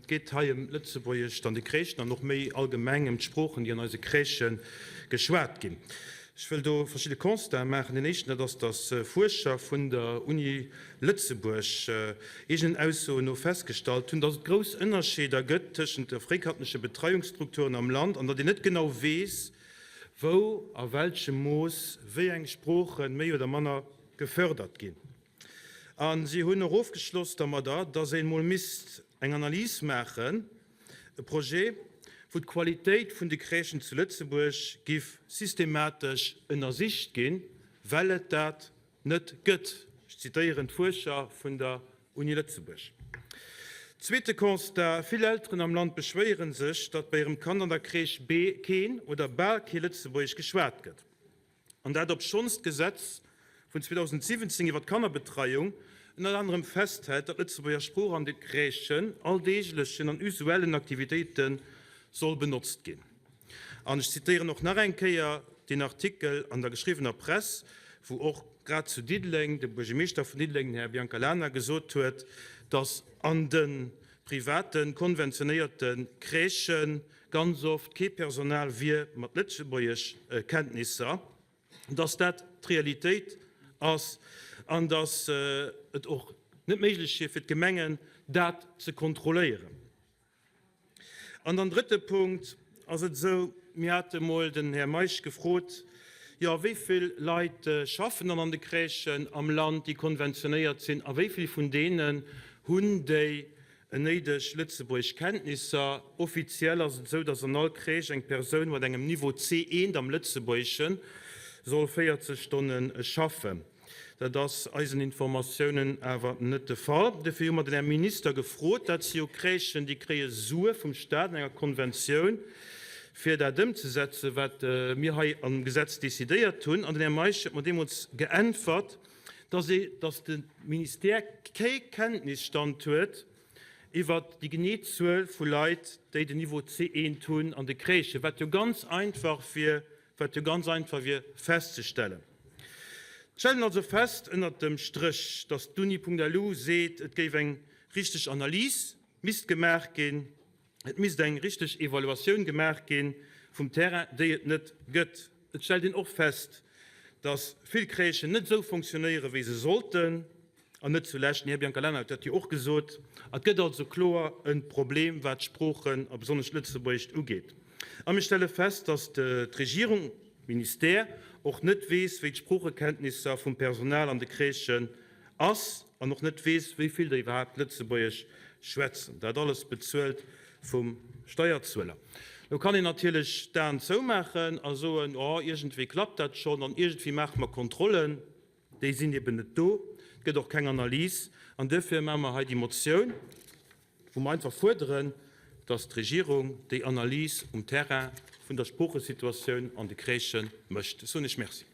Et geet hei ëm d'Lëtzebuergescht an de Crèchen an och méi allgemeng ëm d'Sproochen, déi an eise Crèchë geschwat ginn. Ech wëll do verschidde Constaten maachen. Deen éischten, dat ass, dass Fuerscher vun der Uni Lëtzebuerg eegenen Aussoen no festgestallt hunn, dass et grouss Ënnerscheeder gëtt tëschent de fréikandleche Betreiungsstrukturen am Land an datt een net genau weess, wou a welchem Mooss wéi eng Sprooche méi oder manner gefördert ginn. A si hunn och ofgeschloss dermadder, dass een emol misst eng Analys maachen, e Projet, wou d'Qualitéit vun de Crèchen zu Lëtzebuerg giff systematesch ënnersicht ginn, well et dat net gëtt. Ech zitéieren d'Fuerscher vun der Uni Lëtzebuerg. Zweete Constat, Vill Elteren am Land beschwéiere sech, datt bei hirem Kand an der Crèche keen oder bal kee Lëtzebuergesch geschwat gëtt. An dat obschonns d'Gesetz vun 2017 iwwer d'Kannerbetreiung ënner anerem festhält, datt d'Lëtzebuerger Sprooch an de Crèchen, alldeeglechen an usuellen Aktivitéite soll benotzt ginn. An ech zitéieren och nach eng Kéier deen Artikel an der geschriwwener Press, wou och grad zu Diddeleng de Buergermeeschter vun Diddeleng, den Här Biancalana, gesot huet, datt an de private konventionéierte Crèchen ganz oft kee Personal wier mat Lëtzebuergeschkenntnisser, dass dat d'Realitéit ass an dass et och net méiglech wier fir d'Gemengen, dat ze kontrolléieren. An dann drëtte Punkt ass et esou, mir hate mol den Här Meisch gefrot, jo wéi vill Leit schaffen dann an de Crèchen am Land, déi konventionéiert sinn, a wéi vill vun deenen hunn déi En néideg lëtzebuergesch Kenntnisser. Offiziell ass et esou, datt an all Crèche eng Persoun mat engem Niveau C1 am Lëtzebuergesche soll 40 Stonne schaffen. Dat ass eisen Informatiounen awer net de Fall. Dofir hu mer den Här Minister gefrot, dat si jo Crèchen, déi kréie Sue vum Staat an enger Konventioun, fir dat ëmzesetzen, wat mir hei am Gesetz decidéiert hunn. An den Här Meisch huet mer deemools geäntwert, dass ee, dass de Ministère kee Kenntnisstand huet iwwert déi genee Zuel vu Leit, déi den Niveau C1 hunn an de Crèchen, wat jo ganz einfach wier, wat jo ganz einfach wier festzestellen. Ech stellen also fest ënnert dem Stréch, dass d'Uni.lu seet, et géif eng richteg Analys misst gemaach ginn, Et misst eng richteg Evaluatioun gemaach gi vum Terrain, déi et net gëtt. Et stellt een och fest, datt vill Crèchen net esou fonctionnéieren, wéi se sollten, an net zulescht, den Här Biancalana huet dat jo och gesot. Et gëtt also kloer e Problem, wat d'Sproochen a besonnesch d'Lëtzebuergescht ugeet. A mir stelle fest, datt d'Regierung, Ministère, och net weess, wéi d'Sproochekenntnisser vum Personal an de Crèchen ass an och net weess, wéi vill der iwwerhaapt Lëtzebuergesch schwätzen. Dat alles bezuelt vum Steierzueler. Lo kann een natierlech d'Aen zoumaachen a soen, oh, iergendwéi klappt dat schonn an iergendwéi maache mer Kontrollen. Déi sinn eben net do. Et gëtt och keng Analys. An duerfir maache mer hei déi Motioun, wou mer einfach fuerderen, dass d'Regierung déi Analys um Terrain vun der Sproochesituatioun an de Crèchë mécht. Ech soen Iech Merci.